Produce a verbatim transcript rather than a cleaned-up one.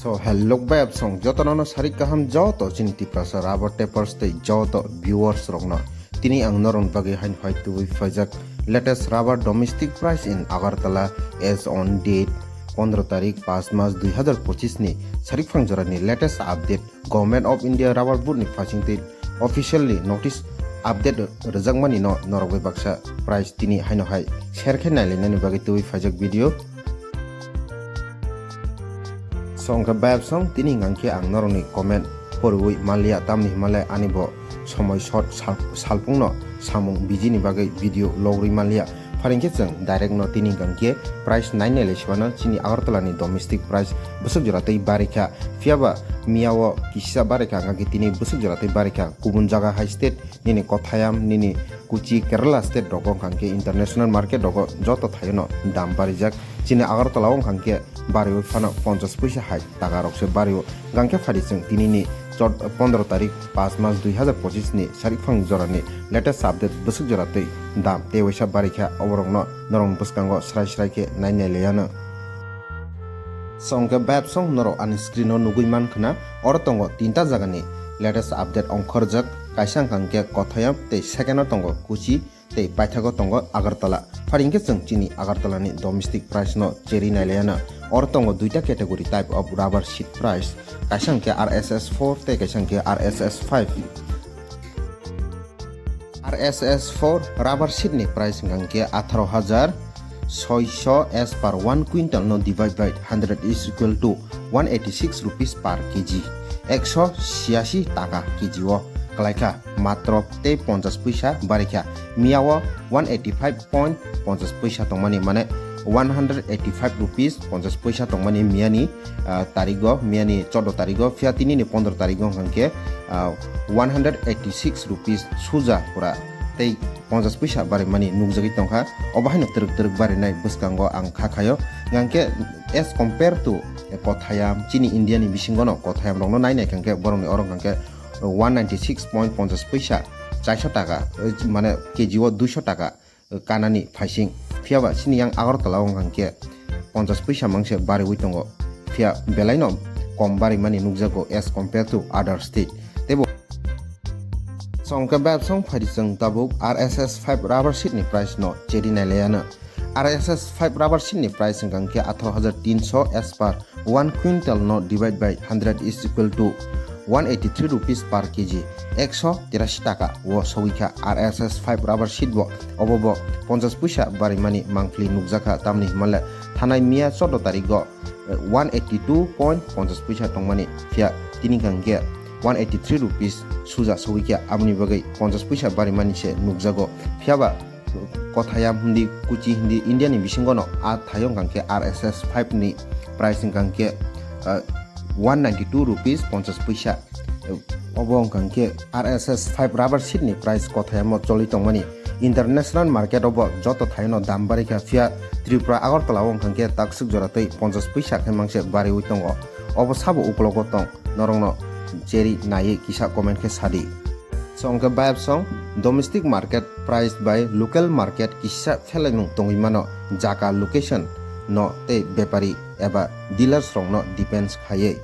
So hello bai absong jotono no sarik kaham joto chini Tiprasa rubber tapers tei joto viewers rokno. Tini ang norokni bagwi haino hai tubui phaijak latest rubber domestic price in Agartala as on date pondro tarik pas mas dui hazar pochis ni sarik phang jorani latest update Government of India rubber board ni phasing tei officially notice update rwjakmani no norok bai baksa price tini haino hai share khe nailainani bagwi tubui phaijak video. So hwnkhe bayapsong tini hwnkhe ang norokni comment poriwi manliya, tamni hwnmale ani bo somoi short sal-, salpungno samung bijini bagwi video logwi manliya. Pharingkhe chwng direct no tini hwnkhe price nai nailai sibano chini Agartala ni domestic price bwswk jora tei barikha. Phiyaba miyao kisa barikha hwnkhe tini bwswk jora tei barikha. Kubun jaga hai state nini Kothayam, nini Kochi, Kerala state rogo hwnkhe international market rogo joto thaiono dam barijak. Chini Agartala o hwnkhe bariwi phano ponchas puisa hai taka rok se bario. Hwnkhe phadi chwng tinini chod-, pondro tarik pas mas dui hazar pochis ni sarikphang jorani latest update bwswk jora tei dam tei waisa barikha oborokno norokni bwskango srai srai khe nai nailaiano. Songkhe bebsong norok ani screen o nugui mankhna, oro tongo tinta jagani latest update ongkhorjak, kaisa hwnkhe Kothayam tei second o tongo Kochi tei paithago tongo Agartala. Phari hwnkhe chwng chini Agartala ni domestic price no cheri nailaiana. Oro tongo duita category type of rubber sheet price, kaisa hwnkhe R S S four tei kaisa hwnkhe R S S five. R S S four rubber sheet ni price hwnkha hwnkhe atharo hajar soiso as per one quintal no divide by hundred is equal to one eighty six rupees per K G. Ekso siasi taka K G o kwlaikha, matro tei ponchas puisa barikha. Miyao one eighty five point ponchas puisa tongmani, mane one hundred eighty five rupees ponchas puisa tongmani miyani, ah, tarigo, miyani chordo tarigo, phiya tinini pondro tarigo hwnkha hwnkhe, ah, one hundred eighty six rupees suja pura tei ponchas puisa barimani nukjagwi tongkha. Obo haino twrwk twrwk barinai bwskango ang kha khaio. Hwnkhe as compare to Kothayam, chini India ni bisingo no Kothayam rokno nai nai hwnkhe borokni oro hwnkhe one ninety six point ponchas puisa, chairso taka, mane K G o duiso taka kanani phaising. Phiyaba chini yang Agartala o hwnkha hwnkhe ponchas puisa mangse bariwi tongo. Phiya belaino kom barimani nukjago as compare to other state. Teibo songkhe bebsong phaidi chwng tabuk R S S five rubber sheet ni price no cheri nailaiano. R S S five rubber sheet ni price hwnkha hwnkhe atharo hajar tinso as per one quintal no divide by hundred is equal to one eighty three rupees per K G, ekso terashi taka o sogwi kha R S S five rubber sheet bo. Obo bo ponchas puisa barimani mangpili nukjakha, tamni hwnmale thanai miya chordo tarigo, eh, one eighty two point ponchas puisa tongmani, phiya tini hwnkha hwnkhe one eighty three rupees suja sogwi kha, aboni bagwi ponchas puisa barimani se nukjago. Phiyaba Kothayam hindi, Kochi hindi, India ni bisingo no a thaio hwnkha hwnkhe R S S five ni price hwnkha hwnkhe, ah, one ninety two rupees ponchas puisa. Obo hwnkha hwnkhe R S S five rubber sheet ni price Kothayam o choli tongmani. International market o bo joto thaio no dam barikha, phiya Tripura Agartala o hwnkha hwnkhe takswk jora tei ponchas puisa khe mangse bariwi tongo. Obo sabo ukologo tong, norokno cheri naiwi kisa comment khe sadi. Songkhe bayapsong domestic market price bai local market kisa phelaimung tongwi mano, jaga location no tei bepari eba dealers rokno depends khaiwi.